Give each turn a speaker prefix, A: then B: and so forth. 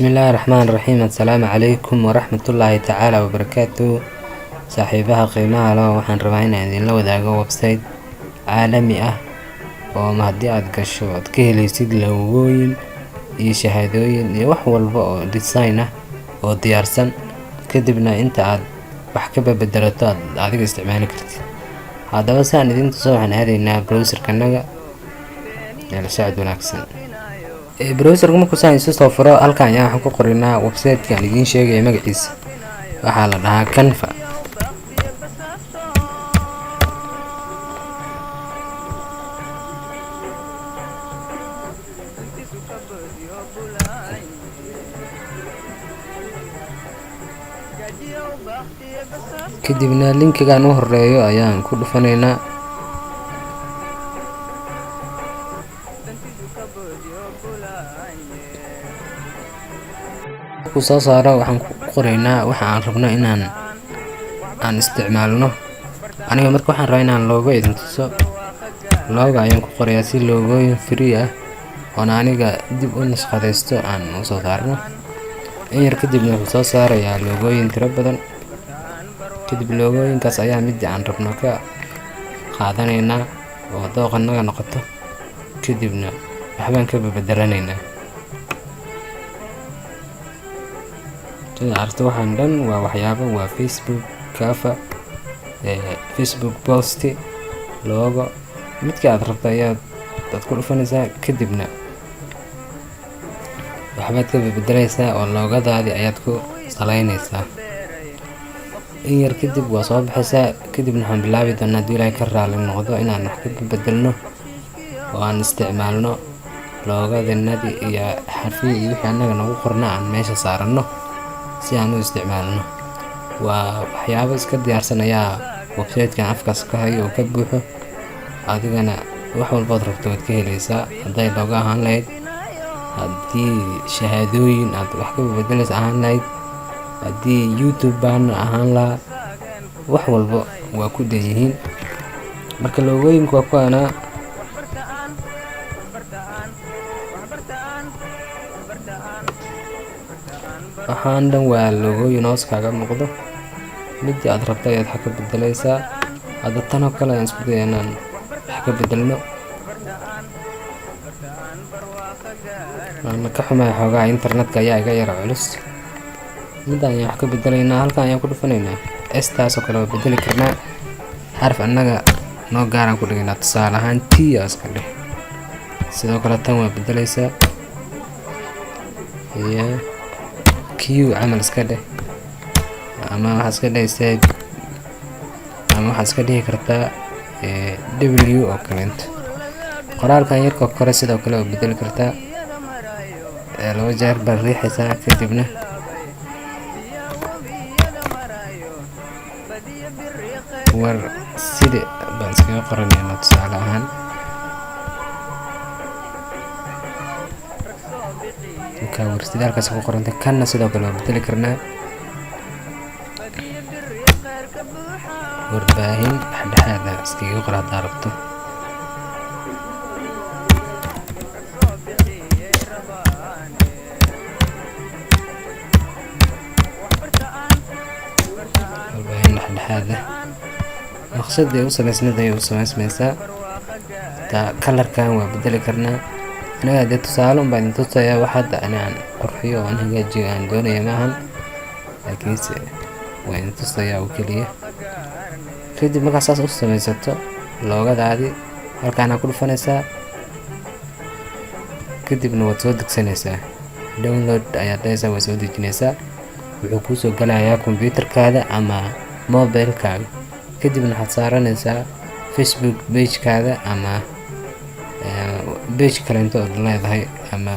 A: Bismillaahi Raxmaani Raxiim. Assalaamu calaykum waraxmatullaahi tacaala wabarakaatu. Saaxiibaha qiimaha leh, waxaan rabaa inaan idinla wadaago website caalami ah oo haddii aad gasho aad ka heleysid logooyin iyo shahaadooyin iyo wax walba oo design ah oo diyaarsan, kadibna inta aad wax ka bedelato aad adiga isticmaali kartid. Haddaba, si aan idin tuso, waxaan aadaynaa browser-kanaga. La socod wanaagsan. Browser-ka markuu saan isu soo furo, halkan ayaa waxaan ku qoraynaa website-ka aan idiin sheegaya magaciisa. Waxaa la dhahaa Canva. Kadibna linkigan u horeeyo ayaan ku dhufanaynaa. Markuu soo saaro, waxaan ku qoraynaa waxa aan rabno inaan aan isticmaalno. Aniga marka waxaan rabaa inaan logo idin tuso. Logo ayaan ku qorayaa si logooyin free ah oona aniga dib u nashqadaysto aan usoo saarno. In yar kadibna wuxuu soo saarayaa logooyin tiro badan. Kadib logooyinkaas ayaa midii aan rabno ka qaadanaynaa oo dooqanaga noqoto, kadibna waxbaan ka bedelanaynaa. Sida aragto, waxaan dhan waa waxyaabo, waa Facebook cover, Facebook post, logo. Midka aad rabto ayaad aad ku dhufanaysaa, kadibna waxbaad ka bedelaysaa oo logo-daadii ayaad ku saleynaysaa. In yar kadib waa soo baxaysaa. Kadibna waxaan bilaabi doonaa, haddii Ilaahay ka raali noqdo, inaan wax ka bedelno oo aan isticmaalno logo-danadii iyo xarfihii iyo wixii annaga nagu qorna aan meesha saarano si aan u isticmaalno. Waa waxyaabo iska diyaarsan ayaa website-kan afkaas ka hayo oo ka buuxo. Adigana wax walbood rabto waad ka heleysaa, hadday logo ahaan lahayd, haddii shahaadooyin aad wax ka bedelaysa ahaan lahayd, haddii YouTube baana ahaan lahaa, wax walbo waa ku dhan yihiin. Marka logooyinku waa kuwaana. Waxaan dhan waa logooyin hoos kaaga muuqdo. Midii aad rabto ayaad wax ka bedeleysaa. Hadda tan oo kale ayaan isku daya inaan wax ka bedelno. Waana ka xumahay, xoogaa internetka ayaa iga yara culus. Midaan ayaan wax ka bedelaynaa, halkan ayaan ku dhufanaynaa. S taas oo kale waa bedeli karnaa, xarf annaga noo gaaraan ku dhigaynaa, tusaale ahaan T aa iska dheh. Sidoo kale tan waa bedeleysaa iyo Q camal iska dheh, ama waxaad iska dhehaysaa, ama waxaad iska dhihi kartaa W oo kaleento. Qoraalkan yarkoo kore sidoo kale waa bedeli kartaa. Laba jeer baad riixaysaa, kadibna war sida baan iskaga qoranaynaa, tusaale ahaan. Marka warsida halkaas ku qorantay, kanna sidoo kale waa bedeli karnaa. Warbaahin dhexdhexaad ah iskaga qor haddaa rabto. Warbaahin dhexdhexaad ah, naqshadii u samaysnayd ayay u samaysmaysaa. Taa color-kan waa bedeli karnaa. Aniga dee tusaale un baan idin tusayaa, wax hadda ani aan qurxiyo oo aan hagaajiyo aan doonaya maahan, laakiinse waa idin tusayaa oo keliya. Kadib markaa saas u samaysato logo-daadii, halkaana ku dhufanaysaa, kadibna waad soo degsanaysaa. Download ayaad dhahaysaa, waad soo dejinaysaa. Wuxuu kuusoo galayaa computerkaada ama mobilekaaga. Kadibna waxaad saaranaysaa Facebook page-kaada ama page kaleento ood leedahay ama